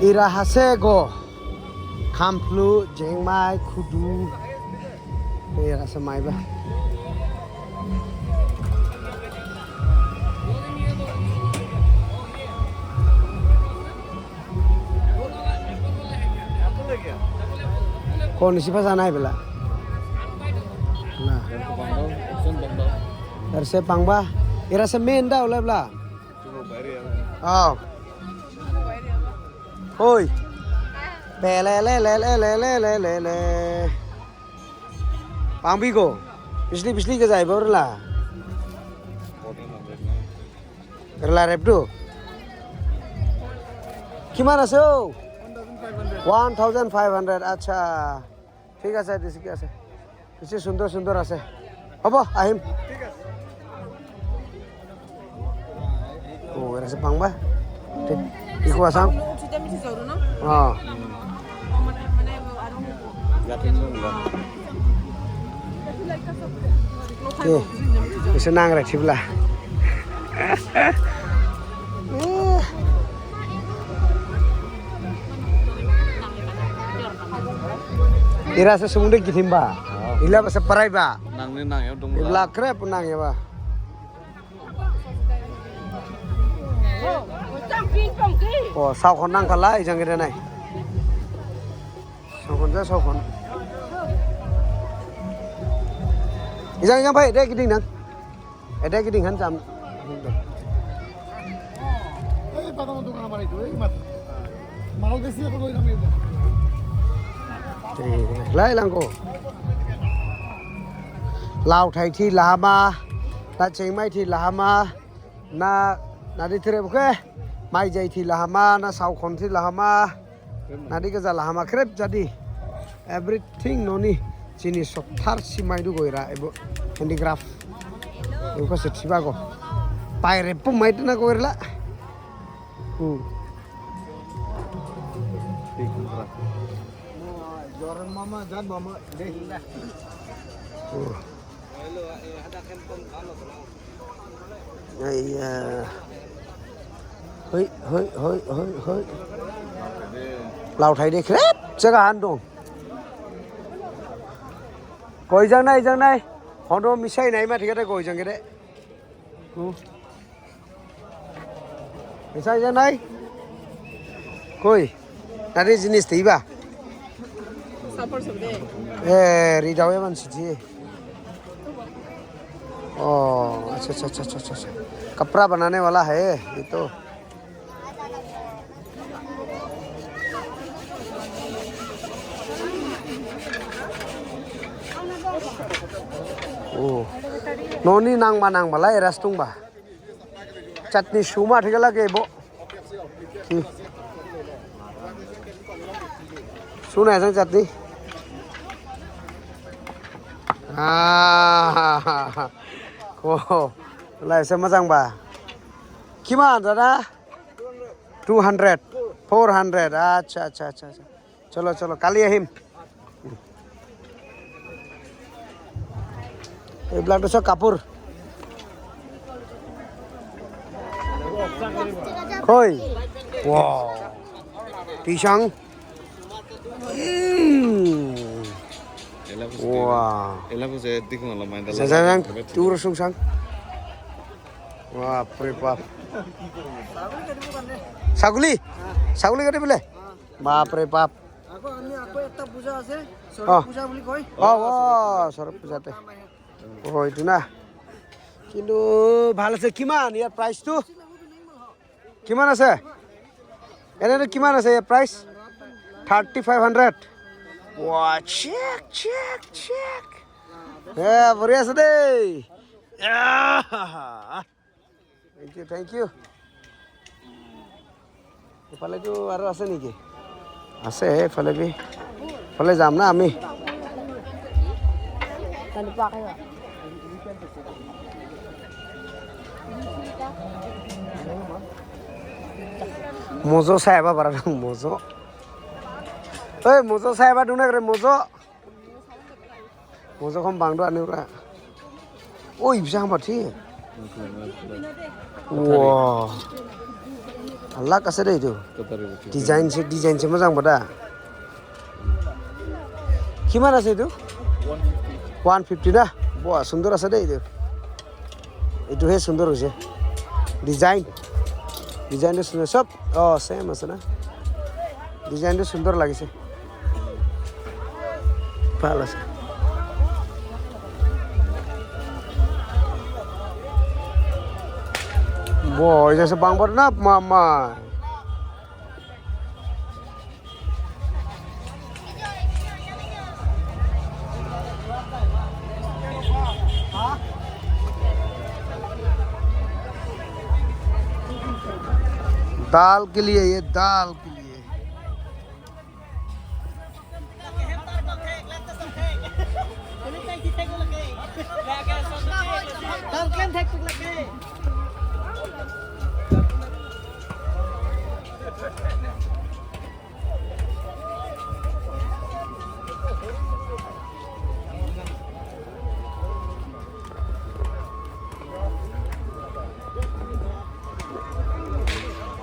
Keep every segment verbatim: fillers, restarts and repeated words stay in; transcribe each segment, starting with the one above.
Ira hase go. Khamplu, Jengmai, Khudu. Ira semai ba. Kon isi pasanai bela. Nah. Ira se pangba. Ira se main da ulai bela. Oh. Oi. Pele le le le le le le le le. Pangbi ko. Pisli pisli ke jai bor la. Rela rep do. Kiman ase o? One thousand five hundred. Acha. ঠিক আছে, ঠিক আছে। বেছি সুন্দৰ সুন্দৰ আছে। হ'ব, আহিম। ঠিক আছে। অ, এৰা আছে পাংবা। ঠিক। কি কোৱা চাওঁ? অ। ইয়াত আহিম বোলে। Oke. Bisa nang rek sibla. Ira se sungde kithim ba. Ila ba separai ba. Nang ni nang ya dong. Ila krep nang ya ba. Oh, sau khon nang kala ijang kede nai. Sau khon ja sau khon. Ijang ijang pai de kiding nang. Ede kiding han jam. এই পাতা মতো করে আমার এই তো, এই মাত্র। মাল বেশি এখন ওই দামে এটা। Lai lang ko. Lauthai thi lahama, na Chengmai thi lahama, na, na di threp ke, Maijai thi lahama, na Saukhon thi lahama. Nadi ke jala hama krep jadi. Everything noni chini sokthar si mai do koira ebo handicraft. Ebo ko se thiba ko. Pai rep pu mai tena koira la. Hmm. Jorang mama jan mama deh. Hmm. Aiya. Hoi, hoi, hoi, hoi, hoi. Lauthai de krep, jaga han dong. Koi jang nai, jang nai. Hono misai nai ma thik ate koi jang kede. Hmm. Misai jang nai. Koi. Nari jinis te iba. Sapor sob de. Eh, ri daw ya man siji. Oh, अच्छा, अच्छा, अच्छा, अच्छा, अच्छा। कपड़ा बनाने वाला है ये तो। Oh. Noni nang ma nang ma lai ras tung ba. Chutney suma thik lage bo. Hmm. Suna sang chutney. Ah. Ko. Lai se majang ba. Kiman dada? Two hundred. Four hundred. Acha, acha, acha, acha. Chalo, chalo, kali ahim. Ei black dress kapur. Koi. Wow. Pisang. Hmm. Wow. Ela ko se dikho na la main da. Sajang tur sungsang. Bap re bap. ছাগলী? ছাগলী কাটিবলে? বাপ ৰে বাপ। আকৌ আমি আকৌ এটা পূজা আছে, অ। চৰক পূজা বুলি কয়। অ, অ, চৰক পূজাতে। অ, এইটো না। কিন্তু ভাল আছে। কিমান ইয়াৰ প্ৰাইচটো? কিমান আছে? এনেটো কিমান আছে ইয়াৰ প্ৰাইচ? Thirty five hundred. ৱা, চেক, চেক, চেক। এ, বঢ়িয়া আছে দেই। আহ। Thank you, thank you। ইফালেতো আৰু আছে নেকি? আছে, এইফালে বি। ইফালে যাম না আমি। Mojo sai aba bara dong, mojo. Oi, mojo sai aba dong na kre, mojo. Mojo kom bang do ani ura. Oi, bisa hampa thi. Wow. Halak ase de etu. Design si, design si mojang pada. Kiman ase etu? One fifty na? Wah, sundor ase de etu. Etuhe sundor hoise. Design. Design tu sundor. Sob. Oh, same ase na. Design tu sundor lagise. Bhal ase. Boy, jase bang bor nap mama. दाल के लिए, ये दाल के लिए।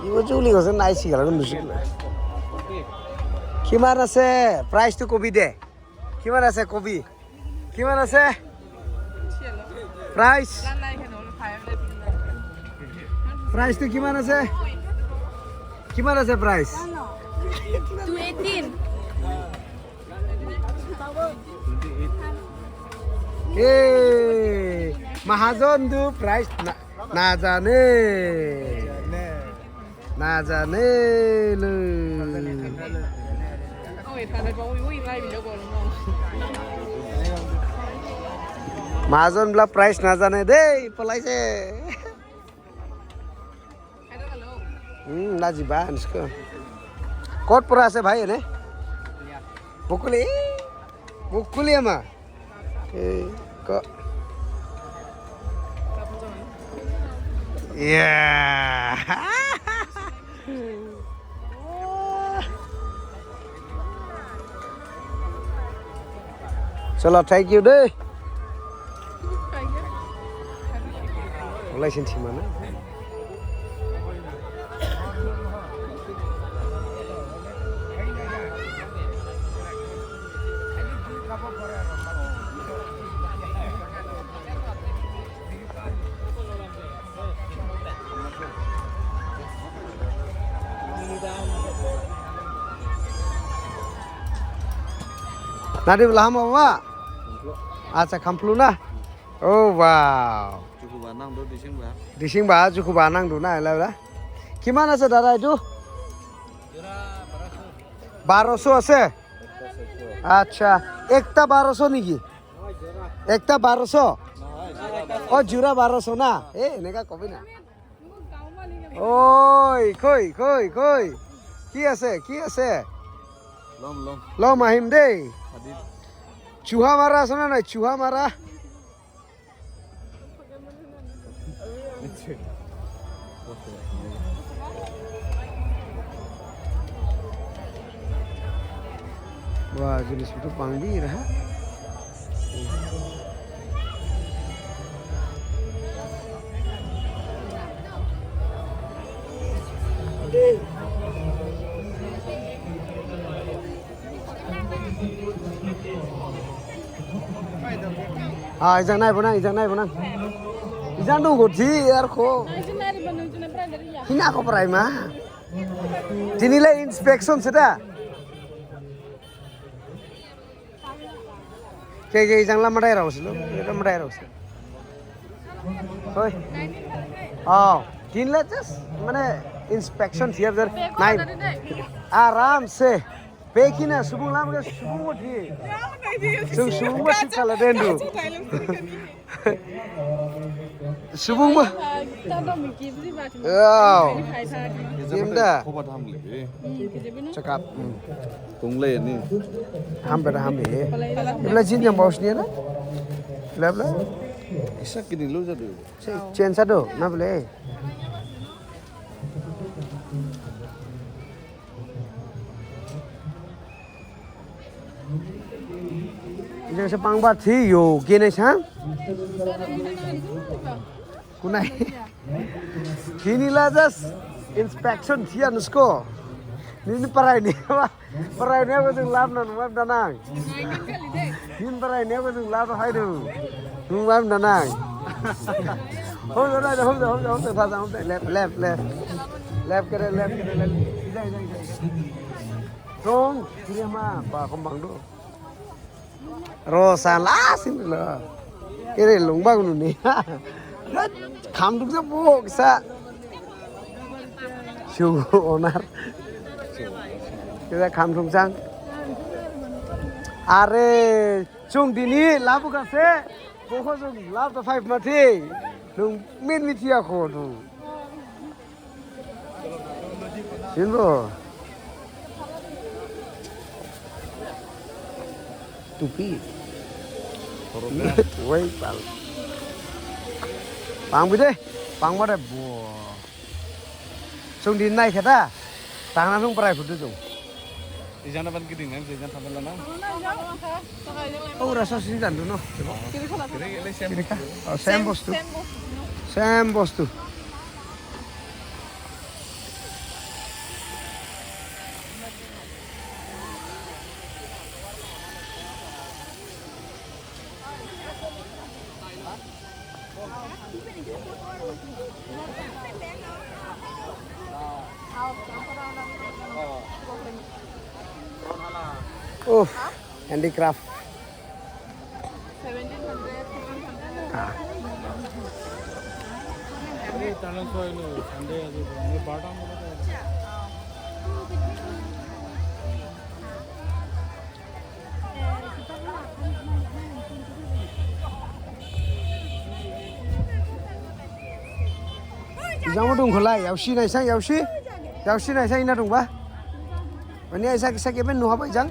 Ibo chuli kose nai si kala nusik na. Kiman ase? Price tu kobi de. Kiman ase kobi? Kiman ase? Price? Price tu kiman ase? Kiman ase price? Two eighteen. Eh, mahajon tu price na, najane. Najane lo. Mahajon bla price najane dei, palaise. Hmm, najiba ansko. Kot pura ase bhai ene? Bokoli, Bokoli ama. Eh, kok. Yeah. Chalo, thank you dei. Ulai sin thima na. Nadi belaham apa? Acha, khamplu na? Oh, wow. Chukuba nang do dising ba. Dising ba, chukuba nang do na, la, la. Kiman ase dada etu? Baroso ase? Acha, ekta baroso niki? Ekta baroso? Oh, jura baroso na? Eh, eneka kobi na. Oi, khoi, khoi, khoi. Ki ase, ki ase? Lom, lom. Lom ahim dei. Adi. Chuha mara ase na nai, chuha mara. Wah, jenis itu pangbir, ha? Ah, ejang nai bonang, ejang nai bonang. Ejang dong gotsi, yar ko. Hina ko prai ma. Tini le inspection seta. Ke, ke, ejang lam madai rau silo, lam madai rau silo. Hoi. Oh, tini le just, mane, inspection here there. Nai. Aram se. Pekina, subung lam ke subung mati. Sung subung mati kala dendu. Subung ma. Wow. Jim da. Khoba tham le. Chakap. Kung le ni. Ham pada ham be. Bela jin yang baus ni na. Bela bela. Isa kini lo jadu. Chen sa do na bela. Ejang sepang bat thi yo kene sang. Kunai. Kini la just Inspection thian usko. Nini parai ne ba. Parai ne ko jung lap non wam danang. Nin parai ne ko jung lap hai du. Nung wam danang. Hom da, hom da, hom da, hom da, hom da, hom da. Left, left, left. Left kere, left kere, left. Ida, ida, ida, ida. Song, kiri ma, ba kembang do. Rosa lasin lo. Kiri lungbang nu ni. Kham duk sa po kisa. Shu onar. Kisa kham sung sang. Are, sung dini lapu kase. Boko sung lap ta five mati. Nung min miti ako tu. Sinbo. Tupi. Wai pal. Pang bide, pang mare bo. Sung din nai khata. Tang na sung parai phutu sung. Ijan aban keding nang, ijan thaman lang nang. Oh, rasa sini dan dulu. Kiri kala. Kiri, kiri, same. Kiri ka? Oh, same bostu. Same bostu. Same bostu. Oh, handicraft. Ah. Jang mo dung kholai, yausi nai sang, yausi. Yausi nai sang ina dung ba. Mani aisa kisa kepen nu hapa jang.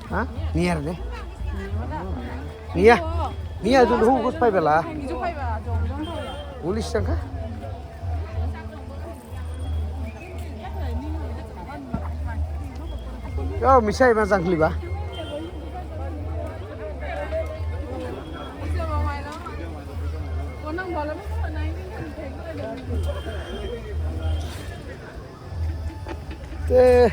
Ha? Niar ne. Nia. Nia tu hu kus pai bela. Police sang ka? Yo, misai ma jangkli ba. Te,